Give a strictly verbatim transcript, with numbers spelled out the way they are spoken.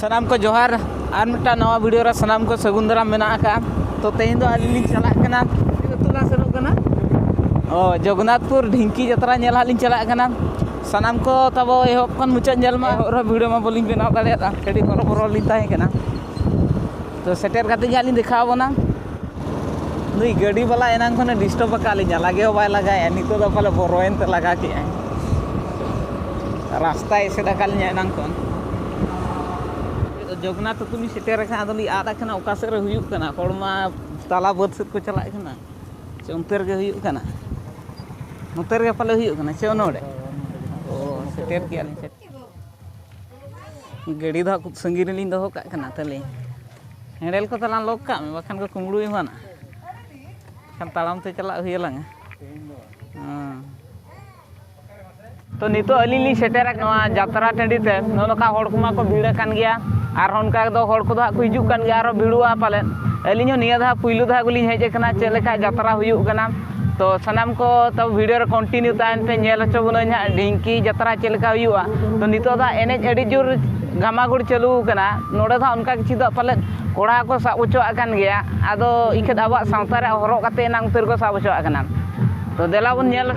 ᱥᱟᱱᱟᱢ ᱠᱚ ᱡᱚᱦᱟᱨ᱾ ᱟᱨ ᱢᱤᱫᱴᱟᱝ ᱱᱟᱣᱟ ᱵᱷᱤᱰᱤᱭᱳ ᱨᱮ ᱥᱟᱱᱟᱢ ᱠᱚ ᱥᱟᱹᱜᱩᱱ ᱫᱟᱨᱟᱢ ᱢᱮᱱᱟᱜ ᱟᱠᱟᱫᱼᱟ᱾ ᱛᱚ, ᱛᱮᱦᱮᱧ ᱫᱚ ᱟᱹᱞᱤᱧ ᱞᱤᱧ ᱪᱟᱞᱟᱜ ᱠᱟᱱᱟ᱾ ᱪᱮᱫ ᱟᱹᱛᱩ ᱞᱟᱝ ᱥᱮᱱᱚᱜ ᱠᱟᱱᱟ? ᱚ, ᱡᱚᱜᱚᱱᱱᱟᱛᱷᱯᱩᱨ ᱰᱷᱤᱝᱠᱤ ᱡᱟᱛᱨᱟ ᱧᱮᱞ ᱦᱟᱸᱜ ᱞᱤᱧ ᱪᱟᱞᱟᱜ ᱠᱟᱱᱟ᱾ ᱥᱟᱱᱟᱢ ᱠᱚ ᱛᱟᱵᱚ ᱮᱦᱚᱵ ᱠᱷᱚᱱ ᱢᱩᱪᱟᱹᱫ ᱧᱮᱞ ᱢᱟ᱾ ᱮᱦᱚᱵ ᱨᱮᱦᱚᱸ ᱵᱷᱤᱰᱤᱭᱳ ᱢᱟ ᱵᱟᱹᱞᱤᱧ ᱵᱮᱱᱟᱣ ᱫᱟᱲᱮᱭᱟᱫᱟ, ᱟᱹᱰᱤ ᱦᱚᱨᱚᱵᱚᱨᱚ ᱞᱤᱧ ᱛᱟᱦᱮᱸ ᱠᱟᱱᱟ᱾ ᱛᱚ, ᱥᱮᱴᱮᱨ ᱠᱟᱛᱮ ᱜᱮ ᱦᱟᱸᱜ ᱞᱤᱧ ᱫᱮᱠᱷᱟᱣ ᱟᱵᱚᱱᱟ᱾ ᱱᱩᱭ ᱜᱟᱹᱰᱤ ᱵᱟᱞᱟ ᱮᱱᱟᱝ ᱠᱷᱚᱱᱮ ᱰᱤᱥᱴᱟᱵ ᱟᱠᱟᱫ ᱞᱤᱧᱟ, ᱞᱟᱜᱮ ᱦᱚᱸ ᱵᱟᱭ ᱞᱟᱜᱟᱭᱟ᱾ ᱱᱤᱛᱚᱜ ᱫᱚ ᱯᱟᱞᱮ ᱵᱚᱨᱚᱭᱮᱱ ᱛᱮ ᱞᱟᱜᱟ ᱠᱮᱜᱼᱟᱭ᱾ ᱨᱟᱥᱛᱟᱭ ᱮᱥᱮᱫ ᱟᱠᱟᱫ ᱞᱤᱧᱟ ᱮᱱᱟᱝ ᱠᱷᱚᱱ᱾ ᱡᱚᱜᱚᱱᱱᱟᱛᱷ ᱟᱹᱛᱩ ᱞᱤᱧ ᱥᱮᱴᱮᱨ ᱟᱠᱟᱱᱟ, ᱟᱫᱚ ᱞᱤᱧ ᱟᱫ ᱟᱠᱟᱱᱟ ᱚᱠᱟ ᱥᱮᱫ ᱨᱮ ᱦᱩᱭᱩᱜ ᱠᱟᱱᱟ᱾ ᱦᱚᱲ ᱢᱟ ᱛᱟᱞᱟ ᱵᱟᱹᱫᱽ ᱥᱮᱫ ᱠᱚ ᱪᱟᱞᱟᱜ ᱠᱟᱱᱟ᱾ ᱪᱮ ᱚᱱᱛᱮ ᱨᱮᱜᱮ ᱦᱩᱭᱩᱜ ᱠᱟᱱᱟ? ᱱᱚᱛᱮ ᱨᱮᱜᱮ ᱯᱟᱞᱮ ᱦᱩᱭᱩᱜ ᱠᱟᱱᱟ᱾ ᱪᱮ ᱱᱚᱰᱮ? ᱚ, ᱥᱮᱴᱮᱨ ᱠᱮᱜᱼᱟ ᱞᱤᱧ, ᱥᱮᱴᱮᱨ᱾ ᱜᱟᱹᱰᱤ ᱫᱚ ᱦᱟᱸᱜ ᱠᱷᱩᱵ ᱥᱟᱺᱜᱤᱧ ᱨᱮᱞᱤᱧ ᱫᱚᱦᱚ ᱠᱟᱜ ᱠᱟᱱᱟ ᱛᱟᱹᱞᱤᱧ᱾ ᱦᱮᱸᱰᱮᱞ ᱠᱚ ᱛᱟᱞᱟᱝ ᱞᱚᱠ ᱠᱟᱜ ᱢᱮ, ᱵᱟᱠᱷᱟᱱ ᱠᱚ ᱠᱩᱢᱵᱽᱲᱩ ᱮᱢᱟᱱᱟ᱾ ᱮᱱᱠᱷᱟᱱ ᱛᱟᱲᱟᱢ ᱛᱮ ᱪᱟᱞᱟᱜ ᱦᱩᱭ ᱟᱞᱟᱝᱟ᱾ ᱦᱮᱸ᱾ ᱛᱚ, ᱱᱤᱛᱚᱜ ᱟᱹᱞᱤᱧ ᱞᱤᱧ ᱥᱮᱴᱮᱨ ᱟᱠᱟᱱᱟ ᱱᱚᱣᱟ ᱡᱟᱛᱨᱟ ᱴᱟᱺᱰᱤ ᱛᱮ᱾ ᱱᱚᱜᱼᱚ ᱱᱚᱝᱠᱟ ᱦᱚᱲ ᱠᱚᱢᱟ ᱠᱚ ᱵᱷᱤᱲ ᱟᱠᱟᱱ ᱜᱮᱭᱟ, ᱟᱨᱦᱚᱸ ᱚᱱᱠᱟ ᱫᱚ ᱦᱚᱲ ᱠᱚᱫᱚ ᱦᱟᱸᱜ ᱠᱚ ᱦᱤᱡᱩᱜ ᱠᱟᱱ ᱜᱮᱭᱟ, ᱟᱨᱦᱚᱸ ᱵᱷᱤᱲᱚᱜᱼᱟ ᱯᱟᱞᱮᱫ᱾ ᱟᱹᱞᱤᱧ ᱦᱚᱸ ᱱᱤᱭᱟᱹ ᱫᱷᱟᱣ ᱯᱩᱭᱞᱩ ᱫᱷᱟᱣ ᱜᱮᱞᱤᱧ ᱦᱮᱡ ᱟᱠᱟᱱᱟ ᱪᱮᱫ ᱞᱮᱠᱟ ᱡᱟᱛᱨᱟ ᱦᱩᱭᱩᱜ ᱠᱟᱱᱟ᱾ ᱛᱚ, ᱥᱟᱱᱟᱢ ᱠᱚ ᱛᱚ ᱵᱷᱤᱰᱤᱭᱳ ᱨᱮ ᱠᱚᱱᱴᱤᱱᱤᱭᱩ ᱛᱟᱦᱮᱱ ᱯᱮ, ᱧᱮᱞ ᱦᱚᱪᱚ ᱵᱚᱱᱟᱹᱧ ᱦᱟᱸᱜ ᱰᱷᱤᱝᱠᱤ ᱡᱟᱛᱨᱟ ᱪᱮᱫ ᱞᱮᱠᱟ ᱦᱩᱭᱩᱜᱼᱟ᱾ ᱛᱚ, ᱱᱤᱛᱚᱜ ᱫᱚ ᱦᱟᱸᱜ ᱮᱱᱮᱡ ᱟᱹᱰᱤ ᱡᱳᱨ ᱜᱷᱟᱢᱟᱜᱩᱲ ᱪᱟᱹᱞᱩ ᱟᱠᱟᱱᱟ᱾ ᱱᱚᱰᱮ ᱫᱚ ᱦᱟᱸᱜ ᱚᱱᱠᱟ ᱠᱤᱪᱷᱩ ᱫᱚ ᱯᱟᱞᱮᱫ ᱠᱚᱲᱟ ᱠᱚ ᱥᱟᱵ ᱦᱚᱪᱚᱣᱟᱜ ᱠᱟᱱ ᱜᱮᱭᱟ᱾ ᱟᱫᱚ ᱤᱠᱷᱟᱹᱱ ᱟᱵᱚᱣᱟᱜ ᱥᱟᱶᱛᱟ ᱨᱮᱭᱟᱜ ᱦᱚᱨᱚᱜ ᱠᱟᱛᱮ ᱮᱱᱟᱝ ᱩᱛᱟᱹᱨ ᱠᱚ ᱥᱟᱵ ᱦᱚᱪᱚᱣᱟᱜ ᱠᱟᱱᱟ᱾ ᱛᱚ, ᱫᱮᱞᱟ ᱵᱚᱱ ᱧᱮᱞ᱾